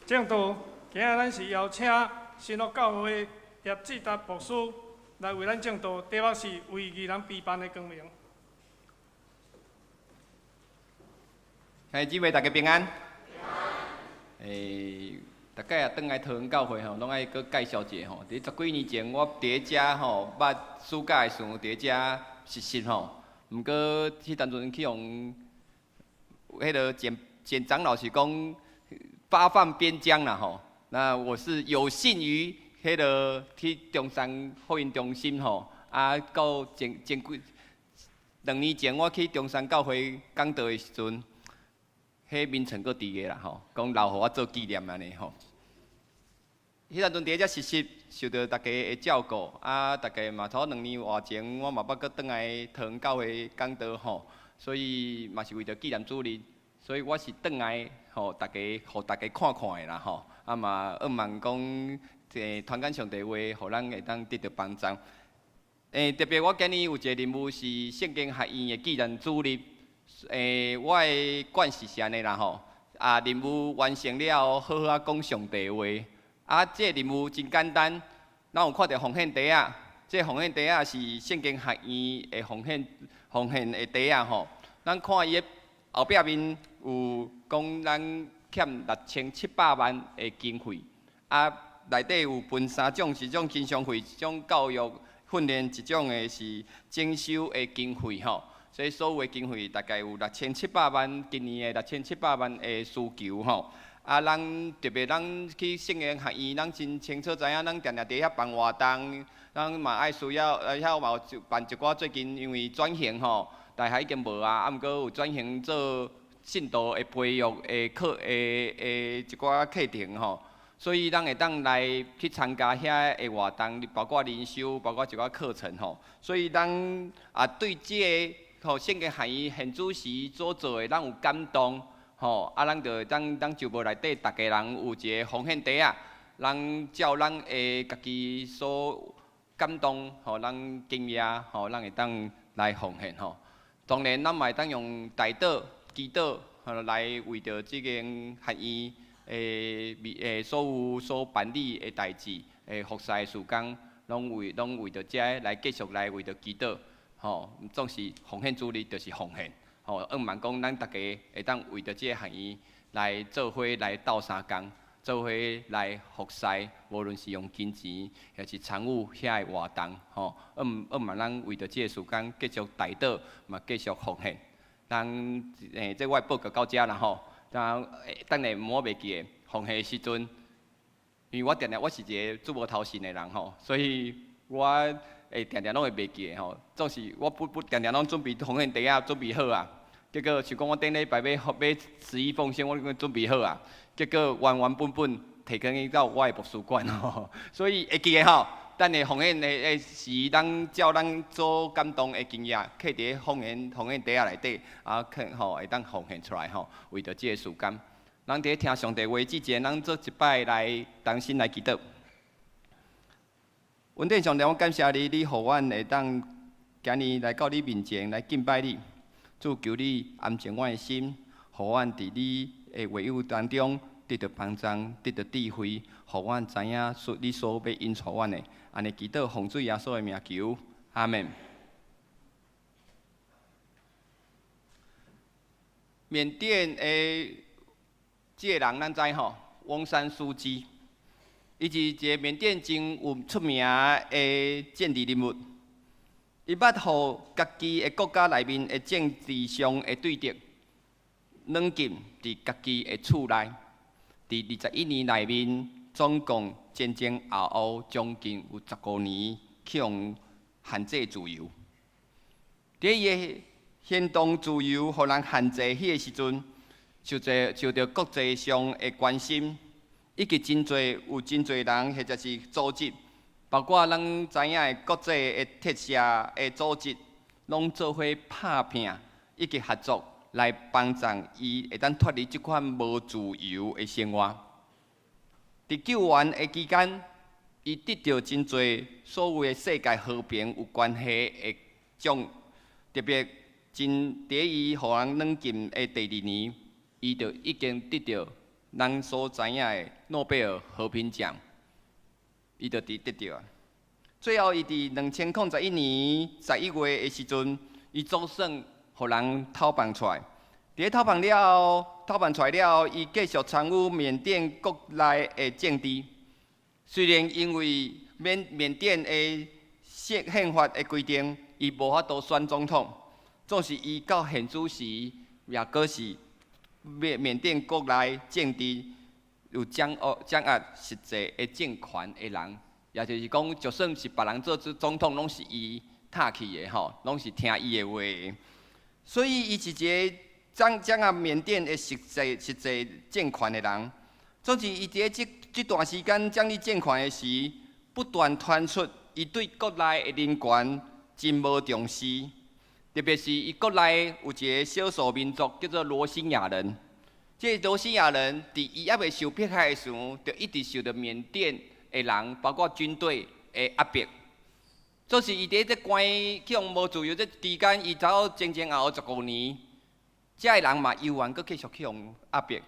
證道，今仔咱是邀請新樂教會葉志達牧師來為咱證道，題目是為義人備辦的光明。兄弟姊妹，大家平安。逐擺啊，轉來桃園教會吼，攏愛閣介紹一下吼。佇十幾年前，我佇遮吼，捌暑假的時陣佇遮實習吼。毋過，彼當陣去予彼个簡簡長老是講發放邊疆啦吼。那我是有幸於彼个去中山福音中心吼，啊，到前前幾2年前我去中山教會講道的時陣，彼眠床閣佇个啦吼，講留予我做紀念按呢吼。彼當陣佇遮實習，受著大家的照顧，啊，大概嘛差2年外前，我嘛捌閣轉來桃園教會講道吼，所以嘛是為著紀念主日，所以我是轉來予大家，予大家看看的啦吼，啊嘛向望講，傳講上帝話，予咱會當得著幫助。特別我今年有一个任務是聖經學院的紀念主日，我的慣勢是按呢啦吼，啊，任務完成了後，好好仔講上帝話。啊，這个任務真簡單，咱有看著奉獻袋仔，這个奉獻袋仔是聖經學院的奉獻的袋仔吼。咱看伊的後壁面有講咱欠6700萬的經費，啊，內底有分三種，一種經常費，一種教育訓練，一種的是整修的經費吼。所以所有的經費大概有六千七百萬，今年的六千七百萬的需求吼。啊，咱特別咱去聖經學院，咱真清楚知影，咱定定佇遐辦活動，咱嘛愛需要，遐嘛有辦一寡最近因為轉型吼，大學已經無啊，啊毋過有轉型做信徒的培育的課的一寡課程吼，所以咱會當來去參加遐的活動，包括靈修，包括一寡課程吼，所以咱啊對這个吼聖經學院現主時所做的，咱有感動。吼，啊，咱就會當咱周報內底，逐家人有一个奉獻袋仔，咱照咱的家己所感動，吼，咱經驗，吼，咱會當來奉獻吼。當然，咱嘛會當用代禱、祈禱，吼，來為著這間學院的所有所辦理的代誌、服侍的事工，攏為著這來繼續來為著祈禱，吼，總是奉獻主日就是奉獻。吼，向望講，咱逐家會當為著這个學院來做伙來鬥相共，做伙來服侍，無論是用金錢，抑是參與遐个活動，吼，向望咱為著這个事工繼續代禱，嘛繼續奉獻。咱這我的報告到遮啦吼，等等下毋好袂記得奉獻的時陣，因為我定定我是一个做無頭神的人吼，所以我會定定攏會袂記得吼，總是我不不定定攏準備奉獻袋仔準備好啊，結果像講我頂禮拜欲欲十一奉獻，我已經準備好啊，結果原原本本提去到我的牧師館吼，所以會記得吼，等下奉獻的時，咱照咱所感動的經驗，刻佇奉獻袋仔內底，啊，刻吼會當奉獻出來吼，為著這个事工。咱佇聽上帝話之前，咱做一擺來同心來祈禱。恩典上帝，我感謝你，你予阮會當今日來到你面前來敬拜你。主求你安靜阮的心，予阮佇你的話語當中得著幫助，得著智慧，予阮知影你所欲引導阮的。按呢祈禱，奉主耶穌的名求，阿門。緬甸的這个人，咱知吼，翁山蘇姬。伊是一个緬甸真有出名的政治人物，伊捌予家己的國家內面的政治上的對敵軟禁佇家己的厝內。佇21年內面，總共前前後後將近有15年去予限制自由。佇伊的行動自由予人限制彼个時陣，受著國際上的關心。以及真濟有真濟人或者是組織，包括咱知影的國際的特赦的組織，攏做伙拍拚以及合作來幫助伊會當脫離這款無自由的生活。佇救援的期間，伊得著真濟所謂的世界和平有關係的獎，特別真佇伊予人軟禁的第二年，伊就已經得著咱所知影的諾貝爾和平獎，伊就佇得著啊。最後，伊佇2011年11月的時陣，伊總算予人討放出來。佇咧討放了後，討放出來了後，伊繼續參與緬甸國內的政治。雖然因為緬甸的憲法的規定，伊無法度選總統，總是伊到現此時也閣是緬甸國內政治有掌握實際的政權的人，也就是講，就算是別人做總統，攏是伊拍去的吼，攏是聽伊的話的。所以，伊是一個掌握緬甸的實際政權的人。總之，伊佇咧這段時間掌握政權的時，不斷傳出伊對國內的人權真無重視，特別是伊國內有一個少數民族叫做羅興亞人。這個羅興亞人佇伊猶未受迫害的時候，就一直受著緬甸的人，包括軍隊的壓迫。總是伊佇咧這關去予無自由這期間，伊走前前後後15年，遮的人嘛猶原閣繼續去予壓迫。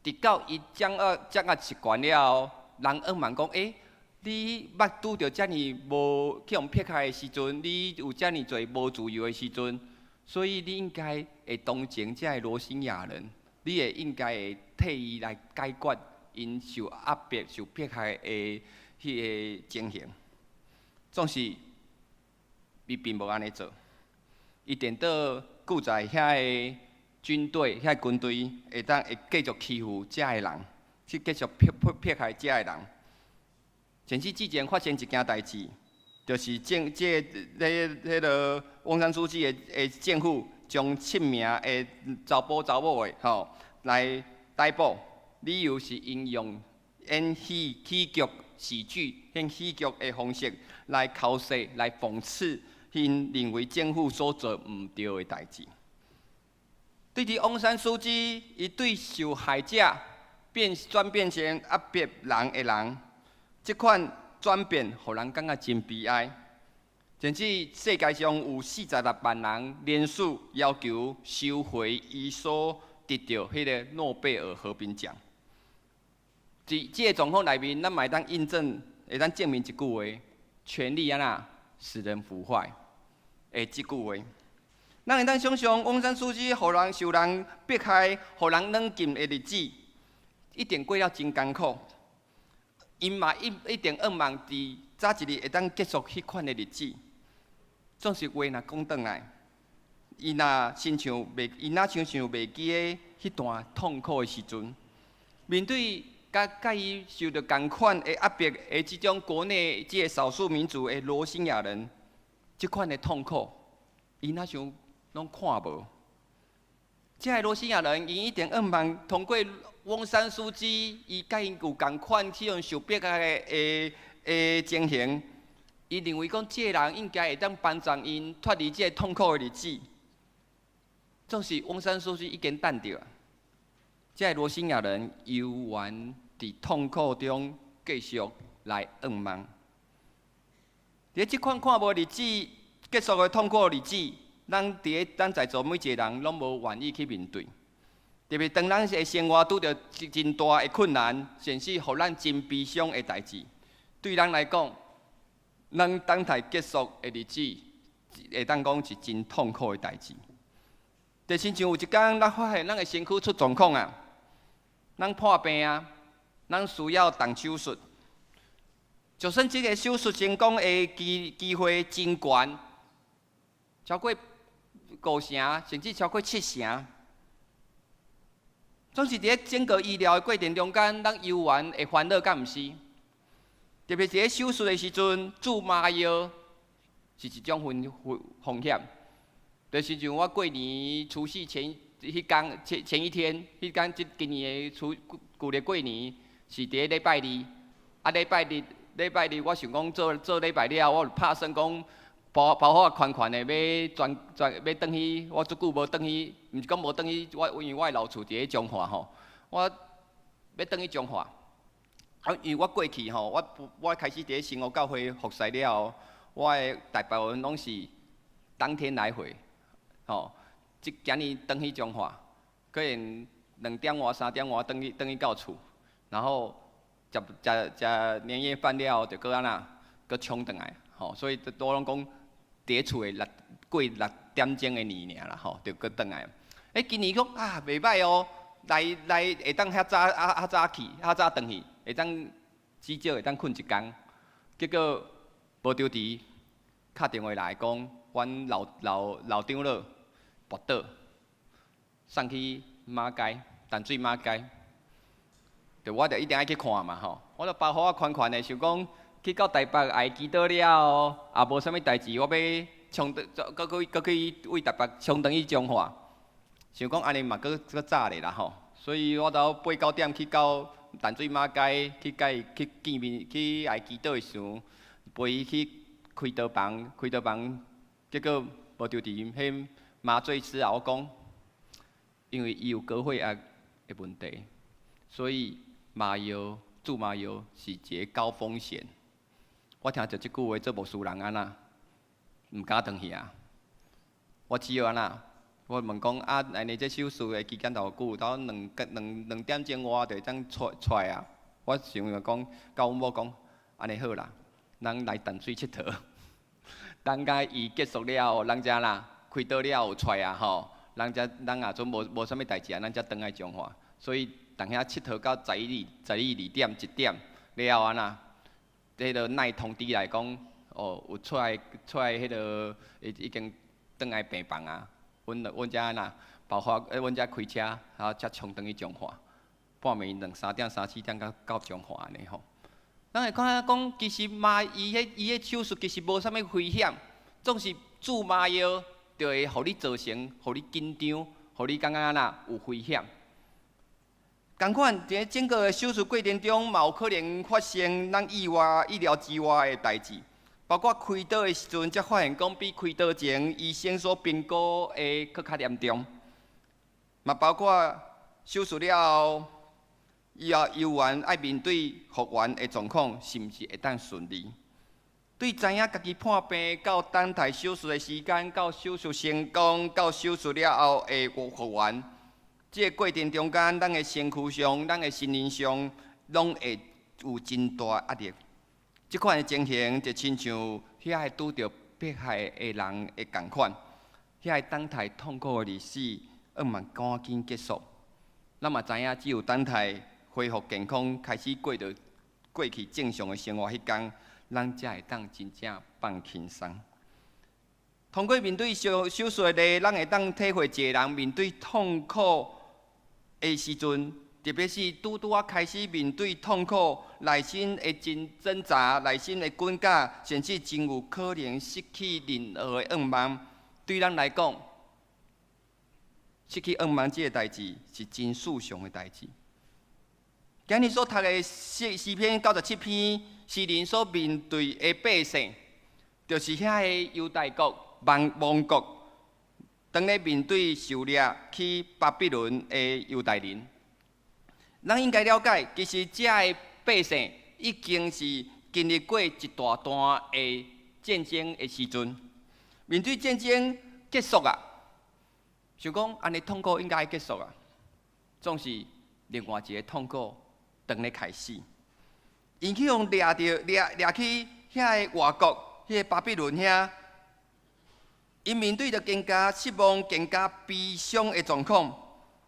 直到伊掌握實權了後，人向望講：欸，你捌拄著遮爾無去予迫害的時陣，你有遮爾濟無自由的時陣，所以你應該會同情遮的羅興亞人，你會應該會替伊來解決𪜶受壓迫、受迫害的彼個情形。總是伊並無按呢做，伊顛倒拒載遐个軍隊、遐軍隊會當會繼續欺負遮的人，去繼續迫害遮的人。甚至之前發生一件代誌，就是政這個、彼個翁山蘇姬的政府將七名的查埔查某的吼來逮捕，理由是𪜶用演喜劇喜劇、演喜劇的方式來剾洗、來諷刺𪜶認為政府所做毋對的代誌。對佇翁山蘇姬，伊對受害者轉變成壓迫人的人，這款轉變，予人感覺真悲哀。甚至世界上有46萬人聯署要求收回伊所得著彼個諾貝爾和平獎。佇這個狀況內面，咱嘛會當印證，會當證明一句話：權力按怎使人腐壞。的這句話，咱會當想象翁山蘇姬予人受人迫害、予人軟禁的日子，一定過了真艱苦。𪜶嘛一定向望佇早一日會當結束彼款的日子。總是話若講轉來，伊若親像袂記得彼段痛苦的時陣，面對佮伊受著仝款的壓迫的這種國內這个少數民族的羅興亞人，這款的痛苦，伊若像攏看無。這个羅興亞人，𪜶一定向望通過翁山蘇姬，伊佮𪜶有仝款這種受迫害的情形，伊認為講這个人應該會當幫助𪜶脫離這个痛苦的日子。總是翁山蘇姬已經等著，這个羅興亞人猶原佇痛苦中繼續來向望。佇咧這款看無日子結束的痛苦日子，咱佇咧咱在座每一個人攏無願意去面對。特別當咱的生活拄著真大的困難，甚至予咱真悲傷的代誌，對咱來講，咱等待結束的日子，會當講是真痛苦的代誌。就親像有一工，咱發現咱的身軀出狀況啊，咱破病啊，咱需要動手術。就算這個手術成功的機會真懸，超過五成，甚至超過七成。總是佇咧整個醫療的過程中間，咱猶原會煩惱，敢毋是？特別是咧手術的時陣，注麻藥是一種風險。就是像我過年除夕前彼工前一天，彼工這今年的舊曆過年是佇咧禮拜二，啊禮拜日我想講做做禮拜了後，我就拍算講包袱仔寬寬的，欲轉轉欲轉去，我足久無轉去，毋是講無轉去，我因為我的老厝佇咧彰化吼，我欲轉去彰化。啊，因為我過去吼，我開始佇咧新湖教會服侍了後，我的大部分攏是當天來回，吼，這今年轉去彰化，可能2點外3點外轉去轉去到厝，然後食食食年夜飯了後，就閣按怎，閣衝轉來，吼，所以我攏講佇咧厝的六過6點鐘的年爾啦，吼，就閣轉來。欸，今年講啊，袂䆀哦，來來會當遐早啊較早去，較早轉去，會當至少會當睏一工。結果無丟佇，敲電話來講，阮老老老長老跋倒，送去馬偕，淡水馬偕。就我就一定愛去看嘛吼，我就包袱仔寬寬的，想講去到台北愛祈禱了後，也無啥物代誌，我欲衝轉，閣去閣去為台北衝轉去彰化，想講按呢嘛閣閣早咧啦吼，所以我兜八九點去到淡水馬偕去共伊去見面去愛祈禱的時陣，陪伊去開刀房，開刀房，結果無著佇彼麻醉師也我講，因為伊有高血壓的問題，所以麻藥注麻藥是一个高風險。我聽著這句話做牧師人按怎，毋敢轉去啊。我只好按怎，我問講啊，按呢這手術的期間偌久？到兩兩兩點鐘外就會當出出來啊。我想著講，佮阮某講，按呢好啦，咱來淡水𨑨迌。等甲伊結束了後，咱才啦開刀了後出來啊吼，咱才咱也準無無啥物代誌啊，咱才轉來彰化。所以佇遐𨑨迌到十一二十一二點一點了後按怎，彼个奈通知來講，哦，有出來出來彼个已已經轉來病房啊。阮阮才按怎，包括阮才開車，然後才衝轉去彰化。半暝兩三點、三四點才到彰化按呢吼。咱會看講，其實麻伊彼伊彼手術其實無啥物危險，總是注麻藥就會予你造成，予你緊張，予你感覺按怎有危險。仝款，佇咧整個手術過程中，嘛有可能發生咱意外、意料之外的代誌，包括開刀的時陣，才發現講比開刀前醫生所評估的閣較嚴重。嘛包括手術了後，以後猶原愛面對復原的狀況，是毋是會當順利？對知影家己破病到等待手術的時間，到手術成功，到手術了後的復原，這個過程中間，咱的身軀上、咱的心靈上，攏會有真大壓力。這款的情形就親像遐个拄著迫害的人的仝款，遐个等待痛苦的日子，向望趕緊結束。咱嘛知影，只有等待恢復健康，開始過著過去正常的生活彼工，咱才會當真正放輕鬆。通過面對手手術的例，咱會當體會一个人面對痛苦的時陣，特別是拄拄仔開始面對痛苦，內心會真掙扎，內心會滾絞，甚至真有可能失去任何的願望。對咱來講，失去願望這个代誌是真世常的代誌。今日所讀的詩詩篇97篇，詩人所面對的百姓，就是遐个猶大國亡亡國，當咧面對受掠去巴比倫的猶大人。咱應該了解，其實遮个百姓已經是經歷過一大段的戰爭的時陣，面對戰爭結束啊，想講按呢痛苦應該結束啊，總是另外一个痛苦當咧開始。𪜶去予掠著掠掠去遐个外國，彼个巴比倫遐，𪜶面對著更加失望、更加悲傷的狀況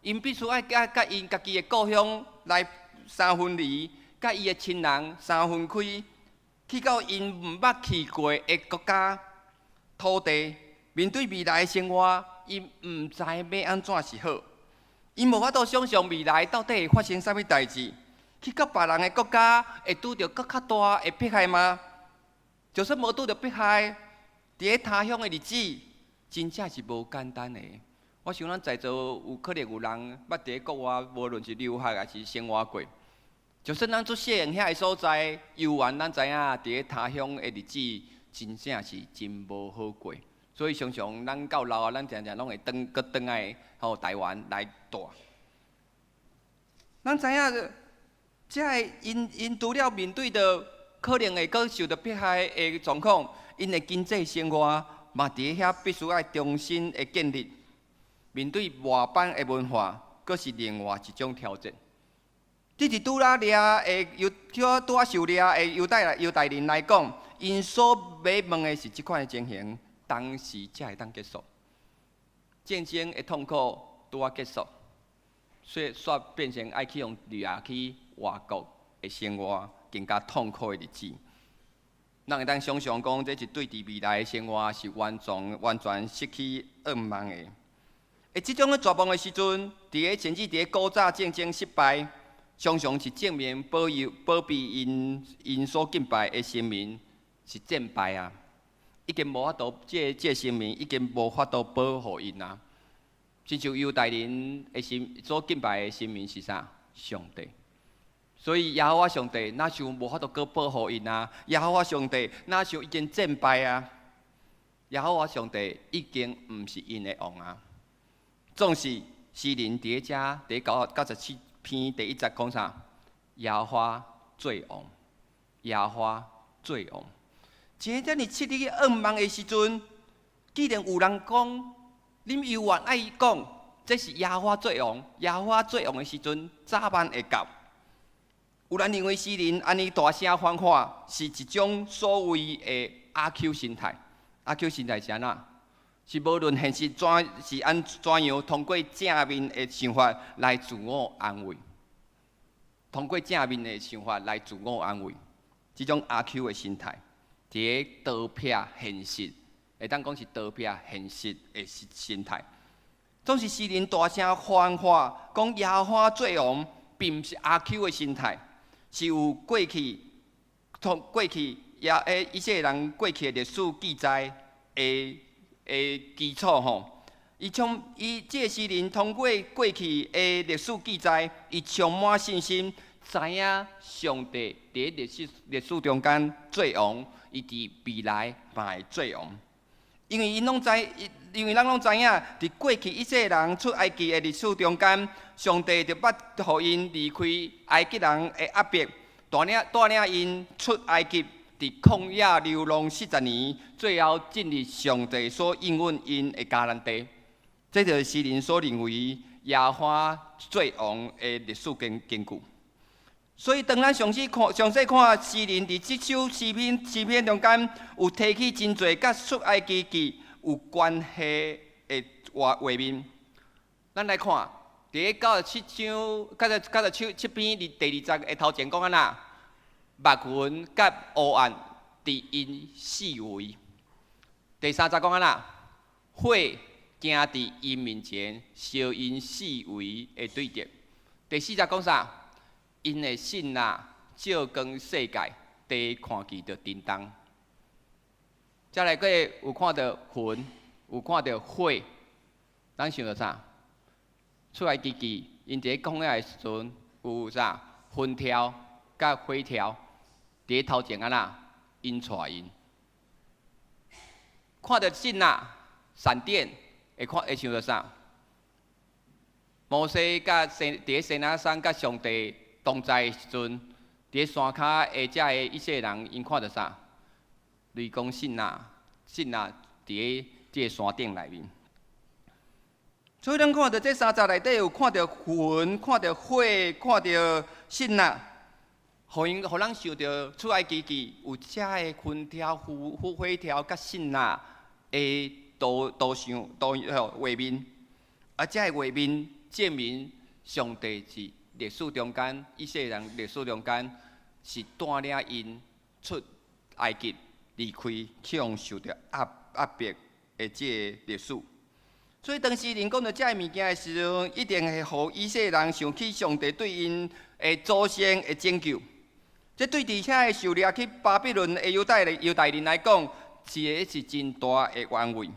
，𪜶必須愛佮佮𪜶家己的故鄉來三分離，佮伊的親人三分開，去到𪜶毋捌去過的國家土地，面對未來的生活，𪜶毋知欲按怎是好，𪜶無法度想像未來到底會發生啥物代誌。去到別人的國家，會拄著閣較大的迫害嗎？就算無拄著迫害，佇咧他鄉的日子，真正是無簡單的。我想咱在座有可能有人捌佇咧國外，無論是留學抑是生活過。就算咱做細漢遐个所在，猶原咱知影佇咧他鄉的日子，真正是真無好過。所以常常咱到老啊，咱定定攏會轉閣轉來吼台灣來蹛。咱知影，遮个𪜶𪜶除了面對著可能會閣受著迫害的狀況，𪜶的經濟生活嘛佇咧遐必須愛重新的建立。面對外邦的文化，閣是另外一種挑戰。這是拄仔掠的猶，拄仔受掠的猶太人來講，𪜶所欲問的是這款的情形，當時才會當結束。戰爭的痛苦拄仔結束，所以煞變成愛去予掠去外國的生活，更加痛苦的日子。咱會當想像講，這是對佇未來的生活是完全完全失去盼望的。欸，這種咧絕望的時陣，佇咧甚至佇咧古早戰爭失敗，常常是證明保佑保庇𪜶𪜶所敬拜的神明是戰敗啊！已經無法度，這個神明已經無法度保護𪜶啊！親像猶太人的神所敬拜的神明是啥？上帝。所以耶和華上帝若像無法度閣保護𪜶啊！耶和華上帝若像已經戰敗啊！耶和華上帝已經毋是𪜶的王啊！總是詩人佇咧遮佇97篇第一節講啥？耶和華做王，耶和華做王。一個遮爾徹底去願望的時陣，既然有人講，恁猶原愛講，這是耶和華做王，耶和華做王的時陣，早晚會到。有人認為詩人按呢大聲喊喊，是一種所謂的阿 Q 心態。阿 Q 心態是按怎？是無論現實怎是按怎樣，通過正面的想法來自我安慰。通過正面的想法來自我安慰，這種阿 Q 的心態，佇咧逃避現實，會當講是逃避現實的心態。總是詩人大聲喊喊，講耶和華做王，並毋是阿 Q 的心態。是有過去，通過去也誒，以色列人過去的歷史記載的的基礎吼。伊充伊這個詩人通過過去的歷史記載，伊充滿信心，知影上帝佇歷史歷史中間做王，伊佇未來嘛會做王。因為𪜶攏知，因為咱攏知影，佇過去以色列人出埃及的歷史中間，上帝就捌予𪜶離開埃及人的壓迫，帶領帶領𪜶出埃及，佇曠野流浪四十年，最後進入上帝所應允𪜶的迦南地。這就是詩人所認為耶和華做王的歷史根根據。所以，當咱詳細看、詳細看詩人佇這首詩篇詩篇中間，有提起真濟佮出埃及記有關係的畫畫面。咱來看，佇咧九十七章、九十九十七七篇第二節的頭前講按怎？密雲佮烏暗佇𪜶四圍。第三節講按怎？火行佇𪜶面前，燒𪜶四圍的對敵。第四節講啥？𪜶的信納照光世界，地看見著叮當。再來閣有看著雲，有看著火，咱想著啥？出埃及記，𪜶佇咧曠野的時陣，有啥？雲柱佮火柱，佇咧頭前按怎？引帶𪜶。看著信納閃電，會看會想著啥？摩西佮西佇咧西奈山佮上帝同在的時陣，佇咧山跤的遮個以色列人，𪜶看著啥？雷公信納，信納佇咧這個山頂內面。所以咱看著這三節內底有看著雲，看著火，看著信納，予𪜶予咱想著出埃及記有遮個雲柱、火火火柱佮信納的圖圖像圖吼畫面，啊，遮個畫面證明上帝是歷史中間，以色列人歷史中間是帶領𪜶出埃及離開，去予受著壓壓迫的這個歷史。所以當詩人講著這个物件的時陣，一定會予以色列人想起上帝對𪜶的祖先的拯救。這對佇遐个受掠去巴比倫的猶太人來講，是個是真大的安慰。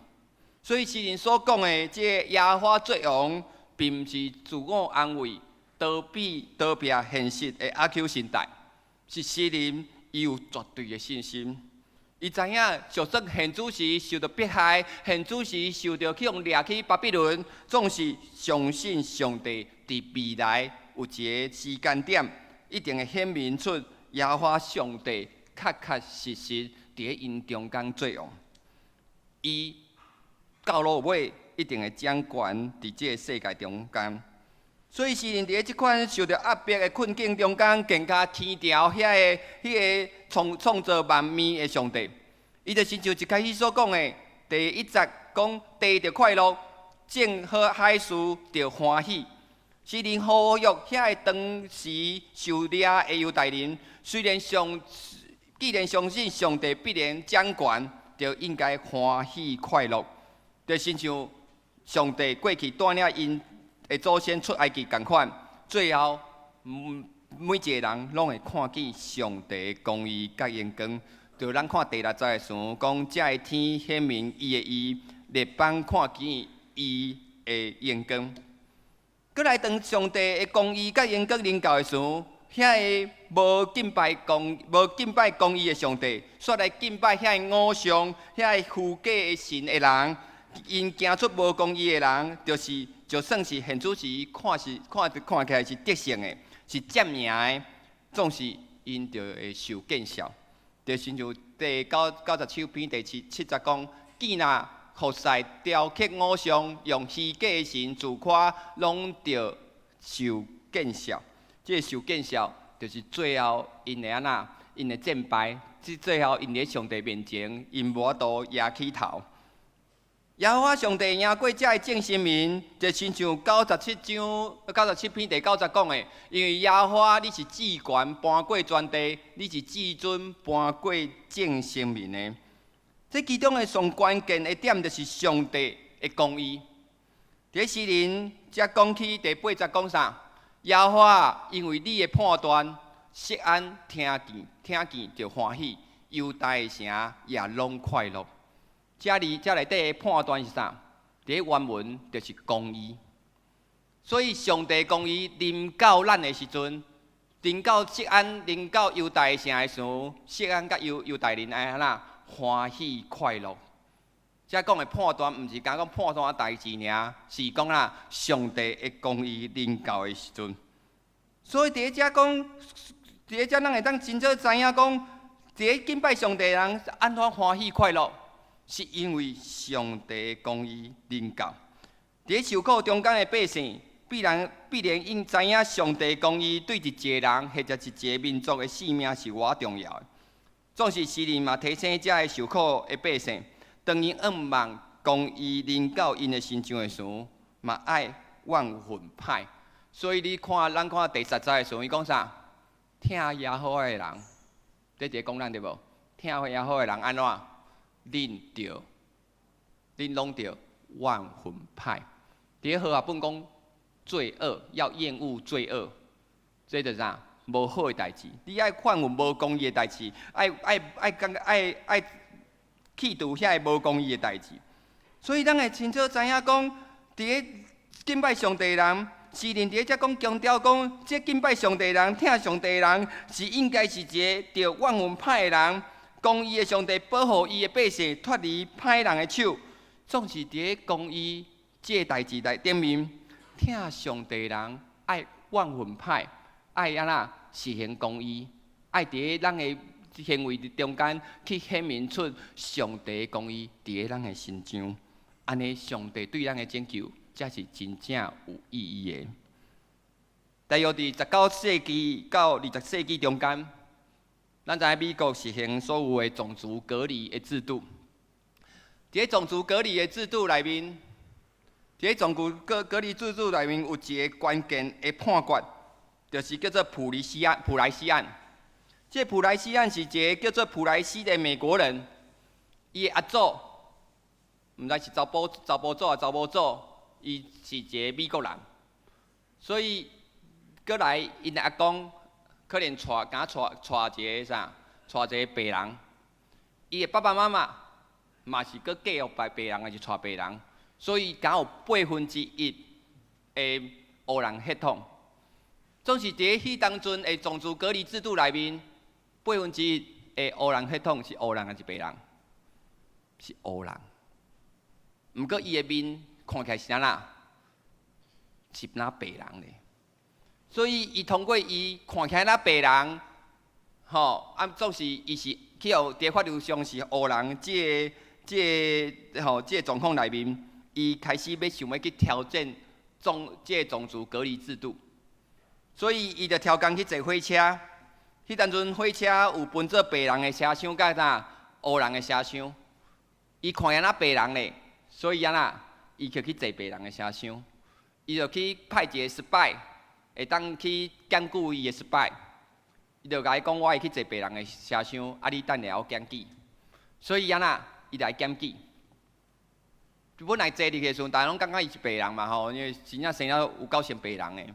所以詩人所講的這個耶和華做王，並毋是自我安慰、逃避逃避現實的阿 Q 心態，是詩人伊有絕對的信心。伊知影，就算現此時受著迫害，現此時受著去予掠去巴比倫，總是相信上帝佇未來有一个時間點，一定會顯明出耶和華上帝確確實實佇咧𪜶中間做王。伊到落尾一定會掌權佇這个世界中間。所以詩人佇咧這款受著壓迫的困境中間，更加天調遐个彼个創創造萬物的上帝。伊就親像一開始所講的，第一節講地著快樂，眾好海事著歡喜。詩人呼籲遐个當時受掠的猶大人，雖然相既然相信上帝必然掌權，就應該歡喜快樂。就親像上帝過去帶領𪜶的祖先出埃及仝款，最後每一个人攏會看見上帝的公義佮榮光。就咱看第六節的時候，講這个天顯明伊的義，列邦看見伊的榮光。閣來當上帝的公義佮榮光臨到的時候，遐个無敬拜公義的上帝，煞來敬拜遐个偶像、遐个虛假的神的人，𪜶行出無公義的人，就是就算是現此時看是看看起來是得勝的，是佔贏的，總是𪜶就會受見笑。就親像第97篇第七節講，見若服侍雕刻偶像，用虛假的神自誇，攏著受見笑。這个受見笑，就是最後𪜶會按怎？𪜶會戰敗，這最後𪜶佇上帝面前，𪜶無法度抬起頭。耶和華上帝贏過這个眾臣民，就親像97章97篇第九節講的，因為耶和華你是至懸搬過全地，你是至尊搬過眾臣民的。這其中的上關鍵的點，就是上帝的公義。佇詩人才講起第八節講啥？耶和華因為你的判斷，錫安聽見聽見就歡喜，猶大的城也攏快樂。這裡這內底的判斷是啥？佇原文就是公義。所以上帝公義臨到咱的時陣，臨到錫安、臨到猶大的城的時候，錫安佮猶猶大人愛按怎歡喜快樂。這講的判斷，毋是干講判斷代誌爾，是講啦，上帝的公義臨到的時陣。所以佇遮講，佇遮咱會當清楚知影講，佇敬拜上帝的人按怎歡喜快樂，是因為上帝的公義臨到。佇受苦中間的百姓，必然必然應知影上帝公義對一個人或者一個民族的性命是偌重要的。總是詩人嘛提醒這个受苦的百姓，當𪜶向望公義臨到𪜶的身上的時候，嘛愛怨憤歹。所以你看，咱看第十節的時候，伊講啥？疼耶和華的人，這一个講咱對無？疼耶和華的人按怎？恁著，恁攏著怨憤歹。佇和合本講罪惡，要厭惡罪惡，這就是啥？無好的代誌。你愛反恨無公義的代誌，愛愛愛感覺愛愛去除遐个無公義的代誌。所以咱會清楚知影講，佇咧敬拜上帝的人，詩人佇咧遮講強調講，這敬拜上帝的人、疼上帝的人，是應該是一个著怨恨歹的人。公義的上帝保護伊的百姓脫離歹人的手，總是佇咧公義這个代誌內頂面，疼上帝的人愛怨恨歹，愛按怎實行公義，愛佇咧咱的行為中間去顯明出上帝的公義佇咧咱的身上，按呢上帝對咱的拯救才是真正有意義的。大約佇19世紀到20世紀中間，咱知影美國實行所有的種族隔離的制度。佇咧種族隔離的制度內面，佇咧種族隔隔離制度內面有一个關鍵的判決，就是叫做普利西案。普萊西案。這個普萊西案是一个叫做普萊西的美國人，伊的阿祖，毋知是查埔查埔祖抑查某祖，伊是一个美國人，所以閣來𪜶的阿公可能娶敢娶娶一個啥，娶一個白人，伊的爸爸媽媽嘛是閣嫁予白白人，抑是娶白人，所以敢有1/8的黑人血統。總是佇咧彼當陣的種族隔離制度內面，1/8的黑人血統是黑人抑是白人？是黑人。毋過伊的面看起來是按怎？是若白人咧。所以伊通過伊看起來若白人，吼，啊，總是伊是去予佇法律上是黑人，這个、這个、吼，這个狀況內面，伊開始欲想欲去挑戰這個種族隔離制度，所以伊就刁工去坐火車。彼當陣火車有分做白人的車廂佮啥黑人的車廂。伊看見那白人咧，所以按怎，伊就去坐白人的車廂。伊就去派一个 spy，會當去檢舉伊的 spy。伊就共伊講，我會去坐白人的車廂，啊，你等下我檢舉。所以按怎，伊來檢舉。本來坐入去的時陣，大家攏感覺伊是白人嘛吼，因為真正生了有夠像白人的，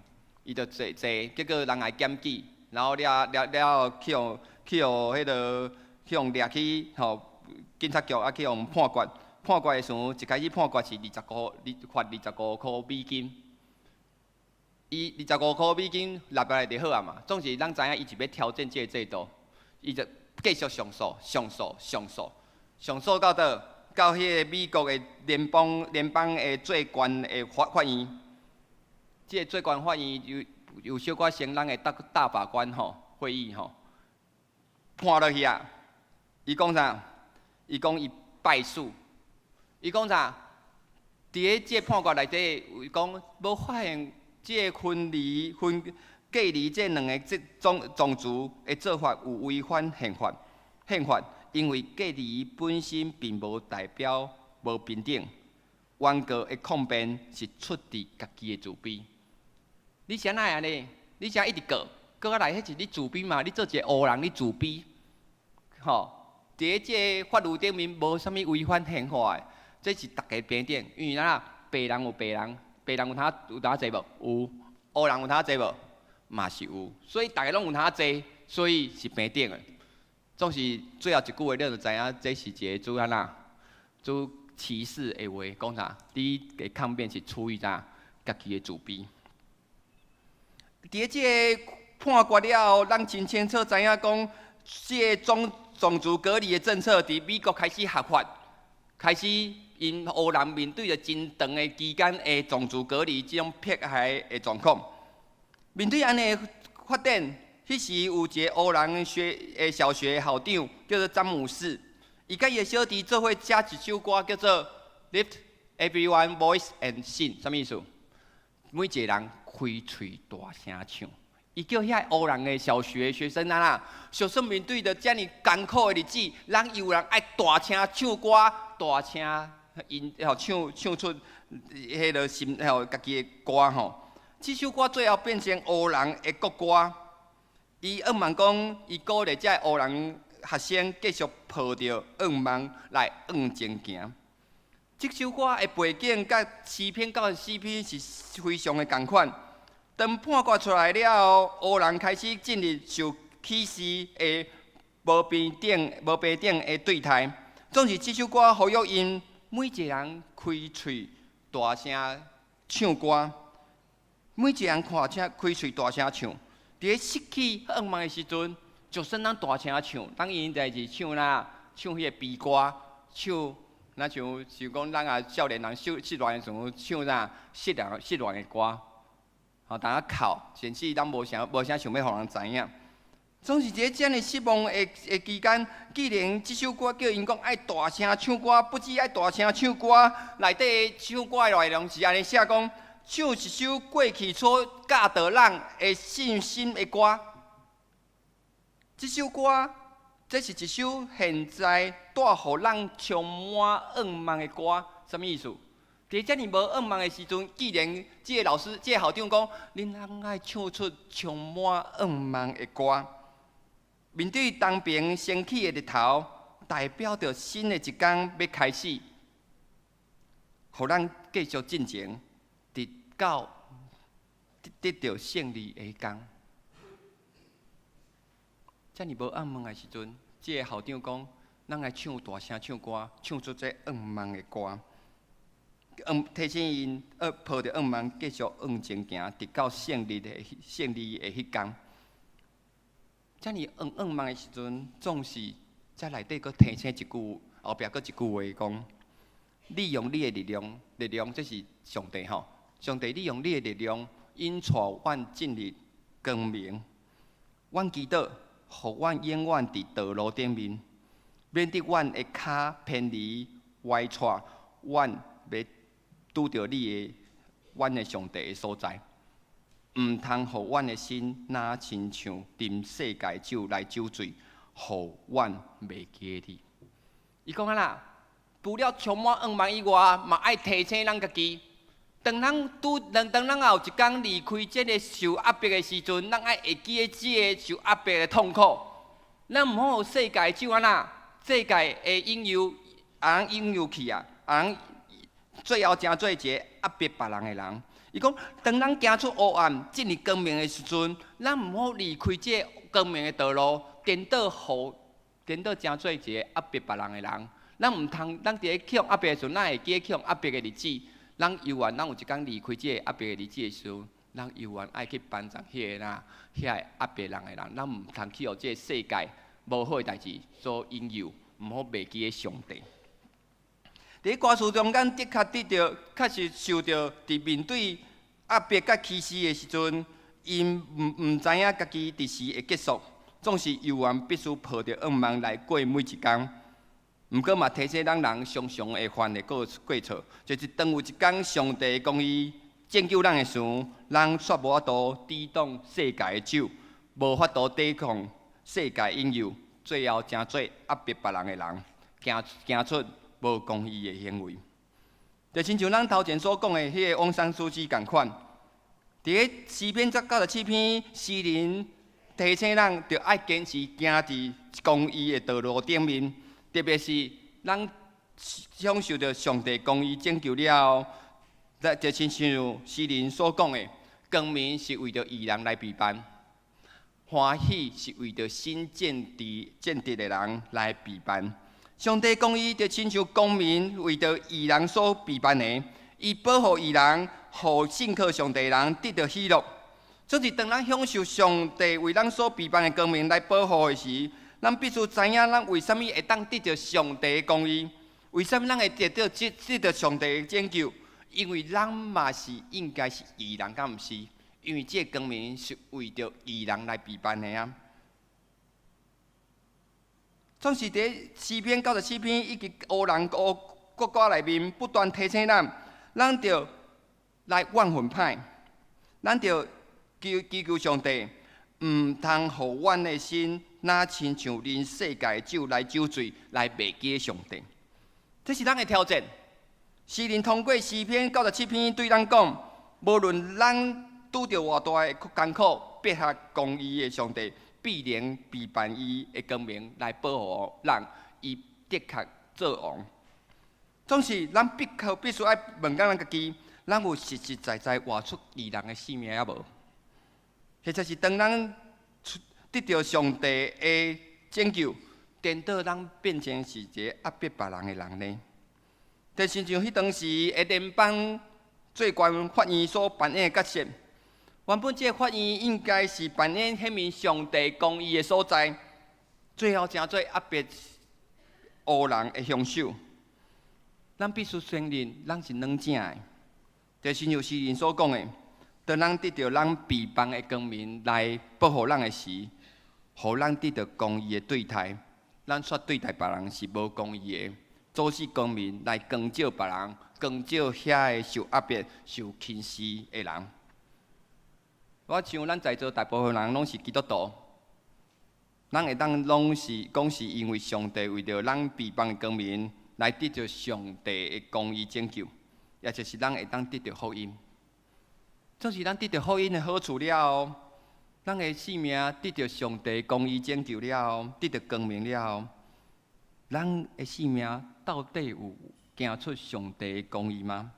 伊就坐坐，結果人來檢舉，然後了了了後去予彼个去予掠去吼警察局啊去予判決，判決的時陣，一開始判決是25，罰25箍美金。伊25箍美金納落來就好啊嘛，總是咱知影伊是欲挑戰這个制度，伊就繼續上訴、上訴、上訴，上訴到佗？到彼个美國的聯邦的最懸的法院，這个最懸法院有小可像咱的大法官吼會議吼，判落去啊！伊講啥？伊講伊敗訴。伊講啥？佇咧這個判決內底有講，無發現這个分離分隔離這兩个這種族的做法有違反憲法。因為隔離本身並無代表無平等，原告的抗辯是出自家己的自卑。你是按怎按呢？你啥一直告，告啊來，彼是你自卑嘛？你做一个黑人，你自卑，吼？佇咧這个法律頂面無啥物違反憲法的，這是逐家平等。因為按怎，白人有白人，白人有通有通坐無？有。黑人有通坐無？嘛是有。所以逐家攏有通坐，所以是平等的。總是最後一句話，你就知影這是一個做按怎做歧視的話，講啥？你的抗辯是出於啥？家己的自卑。佇咧這个判決了後，咱真清楚知影講，這个種族隔離的政策佇美國開始合法，開始𪜶黑人面對著真長的期間的種族隔離這種迫害的狀況。面對按呢發展，彼時有一個黑人學的小學校長叫做詹姆斯，伊佮伊的小弟做伙寫一首歌叫做《Lift Everyone Voice and Sing》，啥物意思？每一個人開喙大聲唱。伊叫遐黑人的小學學生啊啦，學生面對著遮爾艱苦的日子，人有人愛大聲唱歌，大聲𪜶吼唱出彼个心吼家己的歌吼。這首歌最後變成黑人的國歌。伊向望講，伊鼓勵這个黑人學生繼續抱著願望來向前行。這首歌的背景佮詩篇94篇是非常的仝款。當判決出來了後，黑人開始進入受歧視的無平等的對待。總是這首歌呼籲𪜶每一個人開喙大聲唱歌，每一個人看聲開喙大聲唱。佇咧失去願望的時陣，就算咱大聲唱，咱應該是唱哪？唱彼个悲歌，唱若像講咱也少年人失戀的時陣唱啥？失戀的歌，吼，當仔哭，甚至咱無啥想欲予人知影。總是佇咧遮爾失望的期間，既然這首歌叫𪜶講愛大聲唱歌，不止愛大聲唱歌，內底唱歌的內容是按呢寫講，唱一首過去所教導咱的信心的歌。這首歌，這是一首現在帶予咱充滿願望的歌，啥物意思？佇遮爾無願望的時陣，既然這个老師、這个校長講，恁通愛唱出充滿願望的歌。面對東邊升起的日頭，代表著新的一天欲開始，予咱繼續進前，直到得著勝利的彼天。遮爾無願望的時陣，這个校長講，咱愛唱大聲唱歌，唱出這願望的歌，提醒𪜶抱著願望繼續向前行，直到勝利的彼天。遮爾願望的時陣，總是這內底閣提醒一句，後壁閣一句話講：利用你的力量，力量這是上帝吼，上帝利用你的力量，引帶阮進入光明。阮祈禱，予阮永遠佇道路頂面，免得阮的跤偏離歪趖，阮欲拄著你的阮的上帝的所在，毋通予阮的心若親像啉世界酒來酒醉，予阮袂記得你。伊講按怎？除了充滿怨望以外，嘛愛提醒咱家己。當咱拄當當咱也有一工離開這个受壓迫的時陣，咱愛會記得這个受壓迫的痛苦。咱毋好予世界酒按怎？世界的引誘，予人引誘去啊，予人最後成做一个壓迫別人的人。伊講，當咱行出黑暗，進入光明的時陣，咱毋好離開這个光明的道路，顛倒予顛倒成做一个壓迫別人的人。咱毋通，咱佇咧去予壓迫的時陣，咱會記得去予壓迫的日子。咱猶原，咱有一工離開這个壓迫的日子的時陣，咱猶原愛去幫助彼个啦，遐个壓迫人的人。咱毋通去予這个世界無好的代誌所引誘，毋好袂記得上帝。佇咧歌詞中間，的確得著，確實受著佇面對壓迫佮歧視的時陣，𪜶毋知影家己佇時會結束，總是猶原必須抱著願望來過每一工。毋過嘛，提醒咱人常常會犯的過錯，就是當有一工上帝公義拯救咱的時，咱卻無法度抵擋世界的酒，無法度抵抗世界引誘，最後成做壓迫別人的人，行行出無公義的行為。就親像咱頭前所講的彼个翁山蘇姬仝款，佇咧詩篇97篇，詩人提醒咱，著愛堅持行佇公義的道路頂面。特別是咱享受著上帝公義拯救了後，就親像詩人所講的，光明是為著義人來備辦，歡喜是為著心正直正直的人來備辦。上帝公義就親像光明為著義人所備辦的，伊保護義人，予信靠上帝的人得著喜樂。總是當咱享受上帝為咱所備辦的光明來保護的時，咱必須知影，咱為啥物會當得著上帝的公義？為啥物咱會得著上帝的拯救？因為咱嘛是應該是義人，敢毋是？因為這个光明是為著義人來備辦的啊。總是佇詩篇97篇以及烏人烏國歌內面不斷提醒咱，咱著來怨恨歹，咱著求祈求上帝，毋通予阮的心若親像啉世界酒來酒醉，來袂記上帝。這是咱的挑戰。詩人通過詩篇九十七篇對咱講，無論咱拄著偌大的艱苦，迫害公義的上帝必然備辦伊的光明來保護咱，伊的確做王。總是咱必須愛問咱家己，咱有實實在在活出義人的生命抑無？或者是當咱得著上帝的拯救，顛倒咱變成是一個壓迫別人的人呢？就親像彼當時的聯邦最懸法院所扮演的角色，原本這个法院應該是扮演顯明上帝公義的所在，最後成做壓迫烏人的兇手。咱必須承認，咱是軟正的。就親像詩人所講的，當咱得著咱備辦的光明來保護咱的時，予咱得著公義的對待，咱卻對待別人是無公義的。阻止光明來光照別人，光照遐个受壓迫、受輕視的人。我想咱在座大部分人攏是基督徒，咱會當攏是講是因為上帝為著咱備辦的光明來得著上帝的公義拯救，也就是咱會當得著福音。這是咱得著福音的好處了後，咱的生命得著上帝公義拯救了後，得著光明了後，咱的生命到底有行出上帝的公義嗎？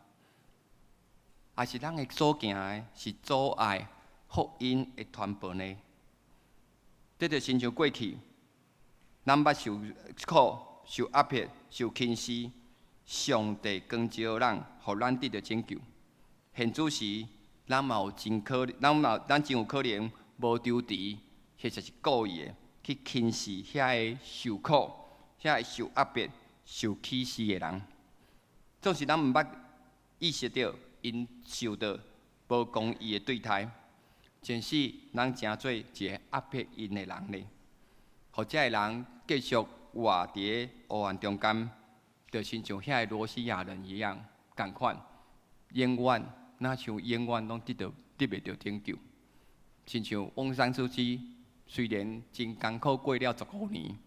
還是咱的所行的是阻礙福音的傳播呢？這就親像過去，咱捌受苦、受壓迫、受輕視，上帝光照咱，予咱得著拯救。現此時，咱嘛有真可，咱嘛咱真有可能無張持，或者是故意的去輕視遐个受苦、遐个受壓迫、受歧視的人。總是咱毋捌意識著𪜶受著無公義的對待，前世咱成做一个壓迫𪜶的人呢？予這个人繼續活佇咧黑暗中間，就親像遐个羅興亞人一樣仝款，永遠若像永遠攏得著得袂著拯救。親像翁山蘇姬，雖然真艱苦過了15年，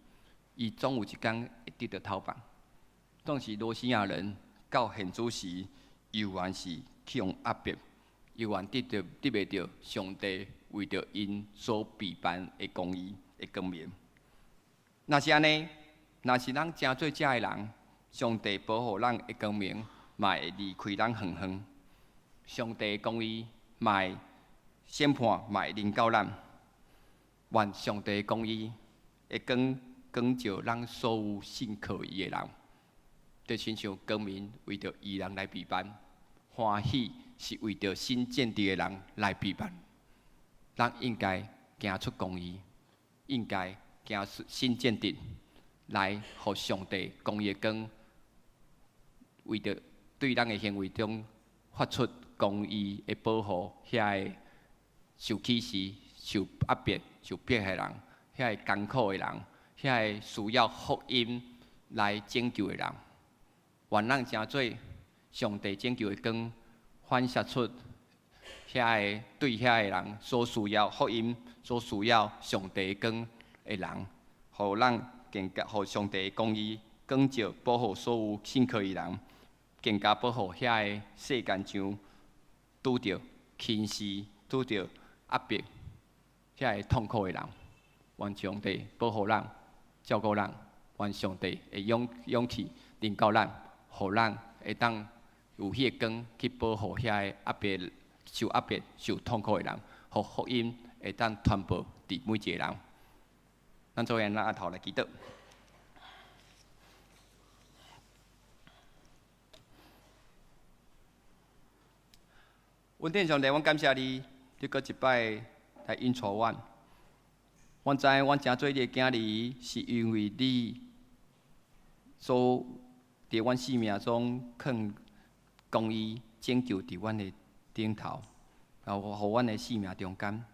伊總有一工會得著頭放。總是羅興亞人到現此時，猶原是去予壓迫，猶原得著得袂著上帝為著𪜶所備辦的公義的光明。若是按呢，若是咱成做遮的人，上帝保護咱的光明，嘛會離開咱遠遠。上帝的公義嘛會審判，嘛會臨到咱。願上帝的公義會光光照咱所有信靠伊的人，就親像光明為著義人來備辦，歡喜是為著信正直的人來備辦。咱應該行出公義，應該行出信正直，來予上帝公義的光，為著對咱的行為中發出公義的保護，遐个受歧視、受壓迫、受迫害的人，遐个艱苦的人，遐個需要福音來拯救的人，願咱成做上帝拯救的光，反射出遐個對遐個人所需要福音、所需要上帝光的人，予咱更加予上帝公義光照保護所有信靠伊人，更加保護遐個世間上拄著輕視、拄著壓迫、遐個痛苦的人。願上帝保護咱、照顧咱，願上帝的勇氣臨到咱，予咱會當有彼个光去保護遐個壓迫、受壓迫、受痛苦的人，予福音會當傳播佇每一個人。咱做伙咱阿頭來祈禱。恩典上帝，阮感謝你，你閣一擺來引導阮。阮知影阮成做你的囝兒，是因為你所佇阮生命中囥公義拯救佇阮的頂頭，然後予阮的生命中間。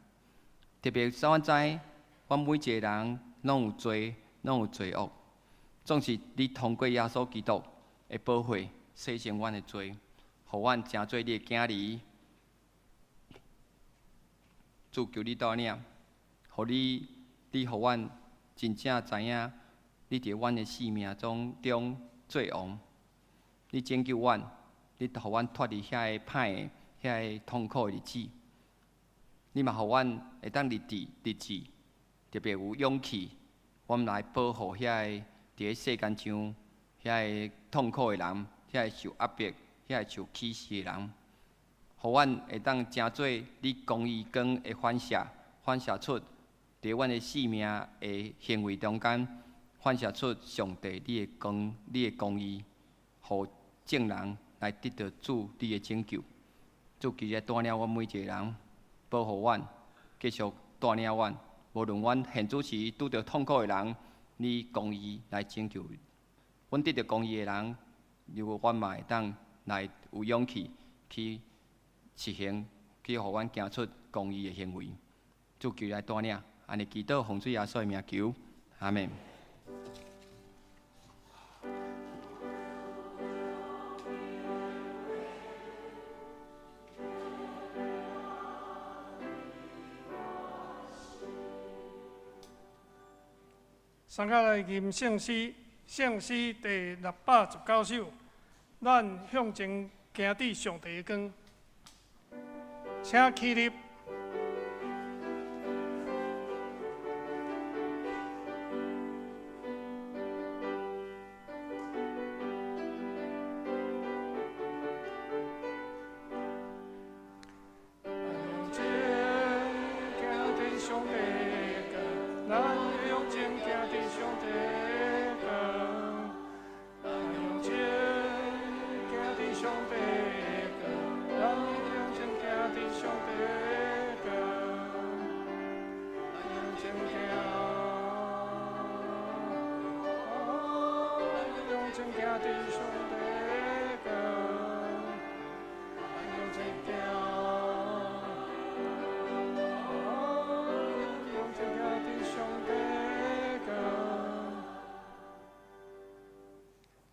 特別使阮知，阮每一個人攏有罪，攏有罪惡，總是你通過耶穌基督的寶血洗淨阮的罪，予阮成做你的囝兒。主求你帶領，予你，你予阮真正知影，你佇阮的生命中做王，你拯救阮，你予阮脫離遐個歹的、遐個痛苦的日子。你嘛予阮會當立志、立志，特別有勇氣，阮來保護遐個佇咧世間上遐個痛苦的人，遐個受壓迫、遐個受歧視的人，予阮會當成做你公義光的反射，反射出佇阮的生命的行為中間，反射出上帝你的光、你的公義，予眾人來得著主你的拯救。主求你帶領阮每一個人，保護阮，繼續帶領阮。無論阮現此時拄著痛苦的人，你公義來拯救。阮得著公義的人，如果阮嘛會當來有勇氣去實行，去予阮行出公義的行為。主求來帶領，按呢祈禱奉主耶穌的名求，阿們。送下來吟聖詩，聖詩第619首，咱向前行佇上帝的光，請起立。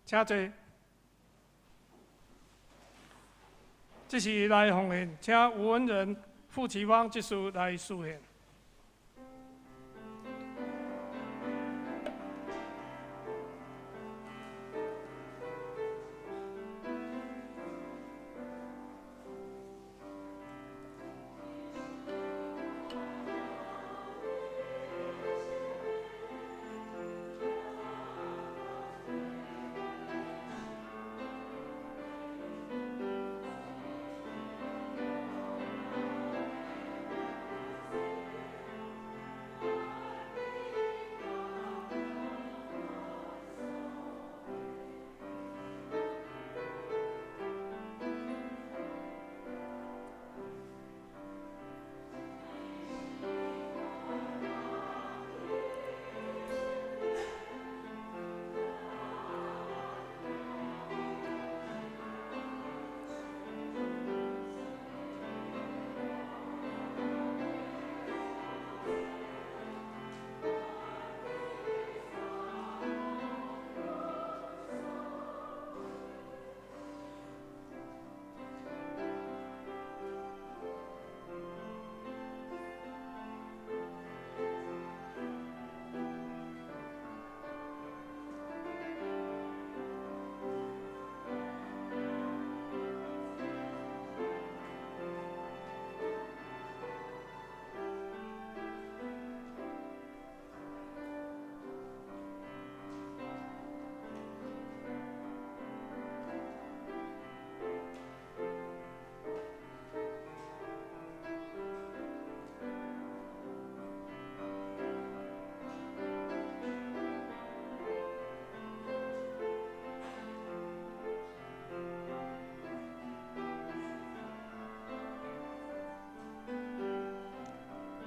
請坐。這這是來奉獻，請吳文仁、傅啟芳執事來司獻。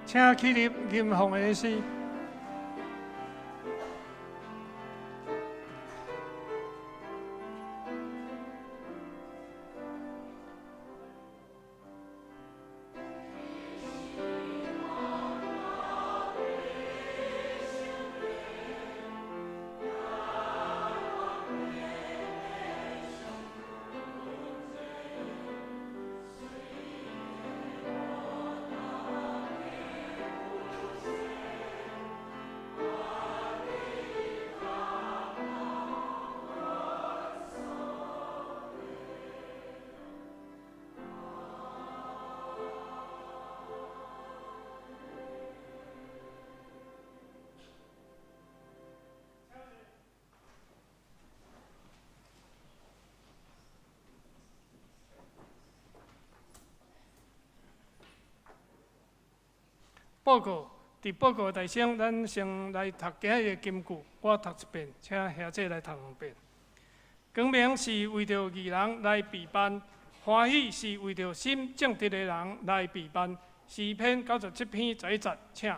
請起立吟奉獻的詩。報告，佇報告大先，咱先來讀今日的金句，我讀一遍，請兄姐來讀兩遍。光明是為著義人來備辦，歡喜是為著心正直的人來備辦。詩篇97篇11節，請。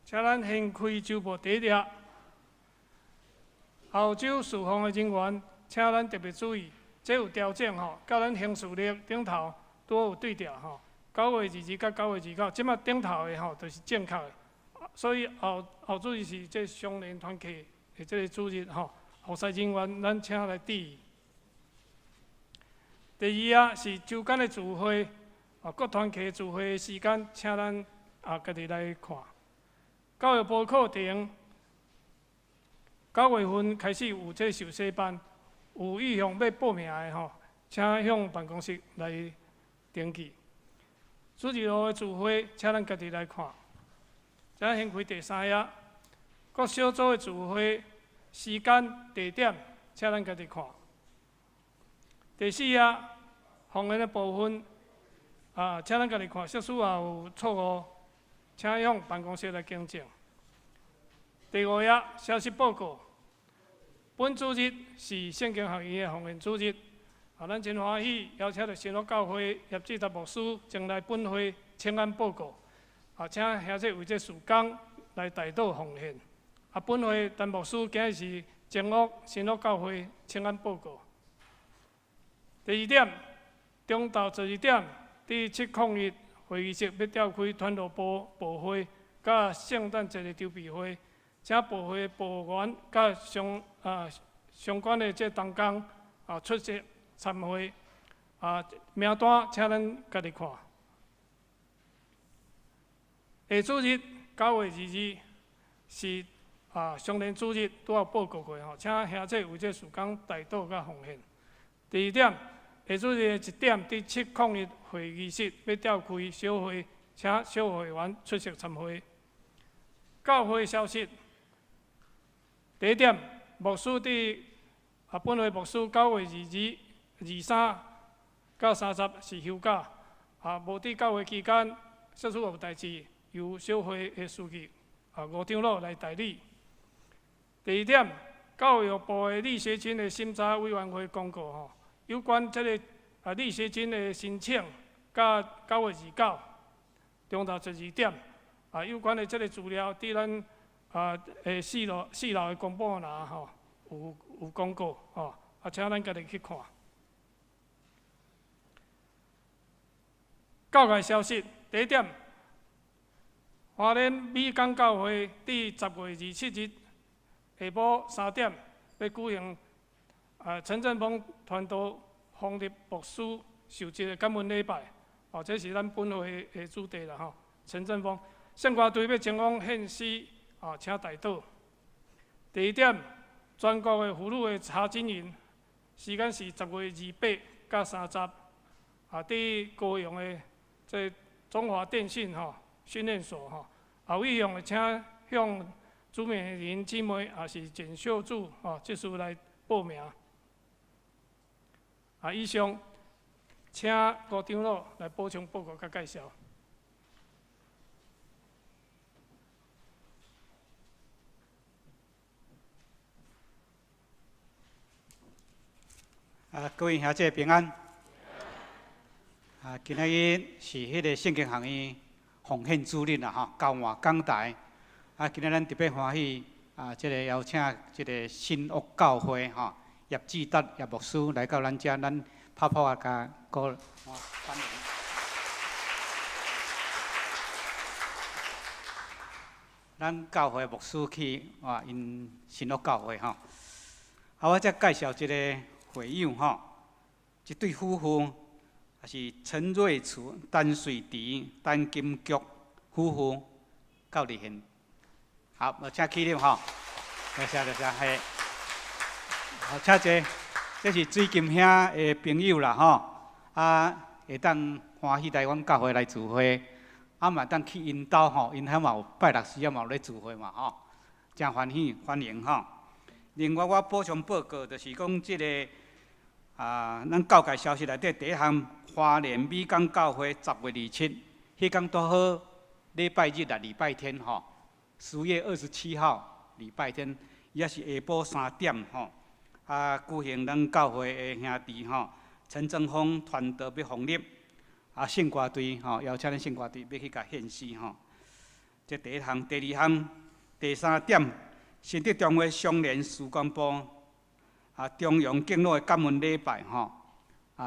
請咱掀開週報第一頁，後週事奉的人員，請咱特別注意，這有調整吼，佮咱行事曆頂頭拄好有對調吼。9月22佮9月29，這馬頂頭的吼就是正確的，所以後後主日是這雙連團契的這個主日吼，服侍人員咱請來注意。第二啊是週間的聚會，各團契聚會的時間，請咱啊家己來看。教育部課程9月份開始有這受洗班，有意向欲報名的吼，請向辦公室來登記。主日學的聚會，請咱家己來看。請掀開第三頁，各小組的聚會時間、地點，請咱家己看。第四頁，方言的部分，啊，請咱家己看，設施也有錯誤。請向辦公室來更正。第五頁，消息報告。本主日是聖經學院的奉獻主日，啊，咱真歡喜邀請著新福教會葉志達牧師前來本會請安報告，啊，請兄弟為這事工來代禱奉獻。啊，本會陳牧師今日是前往新樂教會請安報告。第二點，中晝12點佇701會議室欲召開傳道部部會，佮聖誕節的籌備會，請部會部員佮相關的這同工出席參會。名單請咱家己看。下主日9月22是常年主日，拄仔報告過吼，請兄姐為這事工代禱佮奉獻。第二點，下主日的1點，佇701會議室欲召開小會，請小會員出席參會。教會消息，第一點，牧師佇本會牧師9月22、23到30是休假，無佇教會期間，設使有代誌，由小會的書記吳長老來代理。第二點，教育部的勵學金的審查委員會公告吼，有關這个勵學金的申請，到9月29，中晝12點，有關的這个資料，佇咱四樓的公布欄吼，有公告吼，請咱家己去看。教界消息，第一點，花蓮美港教會佇10月27日下晡3點，欲舉行陳振峰傳道封立牧師受職的感恩禮拜，這是咱本會的主題啦吼。陳振峰聖歌隊欲前往獻詩，請代禱。第二點，全國的婦女的查經營，時間是10月28到30，佇高雄的這中華電信訓練所吼，有意向的請向朱美玲姊妹，也是簡秀柱這次來報名。以上，請吳長老來補充報告佮介紹。各位兄姐平安。今仔日是彼个聖經學院奉獻主日啦，吼，交換講台。今仔日咱特別歡喜，這个邀請這个新屋教會吼葉志達葉牧師來到咱遮，咱拍破啊，共鼓歡迎。咱教會牧師去哇，𪜶新屋教會吼。我再介紹一个會友吼，一對夫婦，也是陳瑞慈、陳瑞池、陳金菊夫婦，到佇現。好，我請起立吼，多謝多謝，嘿。好，請坐。這是水金兄的朋友啦吼，會當歡喜來阮教會來聚會，嘛會當去𪜶兜吼，𪜶遐嘛有拜六時仔嘛有咧聚會嘛吼，誠歡喜歡迎吼。另外，我補充報告，就是講這个咱教界消息內底第一項，花蓮美港教會10月27，彼工拄好禮拜日啊，禮拜天吼，10月27號禮拜天，伊也是下晡3點吼，舉行咱教會的兄弟吼，陳正峰傳道欲封立，聖歌隊吼，邀請咱聖歌隊欲去共獻詩吼。這第一項，第二項，第三點，新竹中會雙連事工部中陽敬老的感恩禮拜吼，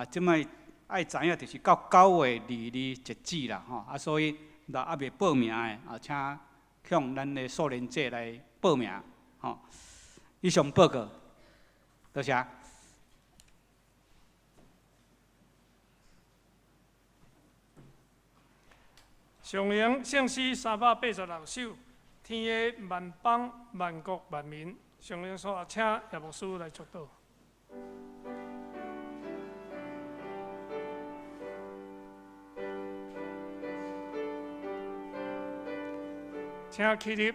這擺愛知影就是到9月22截止啦吼，所以若猶未報名的，請向咱的少年姐來報名吼。以上報告，多謝。上榮聖詩386首，天下萬邦萬國萬民。上榮所請葉牧師來祝禱。請起立。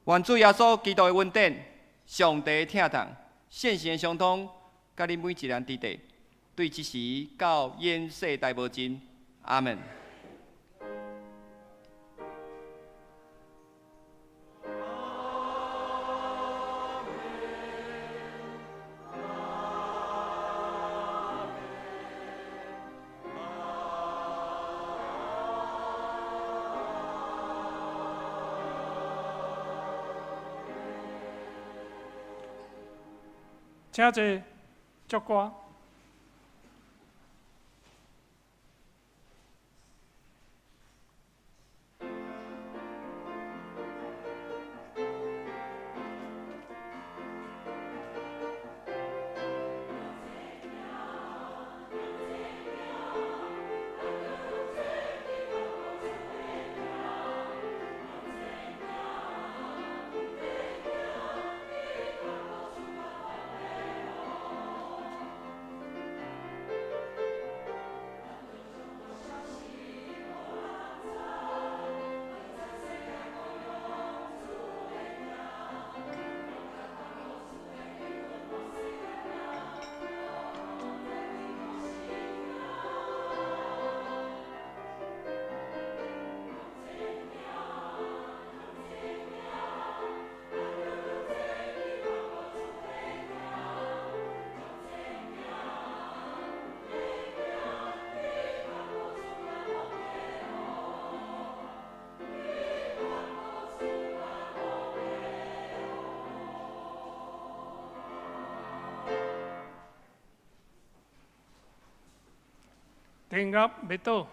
願主耶穌基督的恩典、上帝的疼痛、聖神的相通，佮恁每一个人佇佇，對這時到永世代無盡。阿門。請坐，祝歌。電鴨欲倒。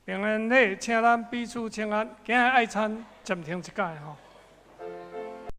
平安禮，請咱彼此請安。今仔愛餐暫停一擺吼。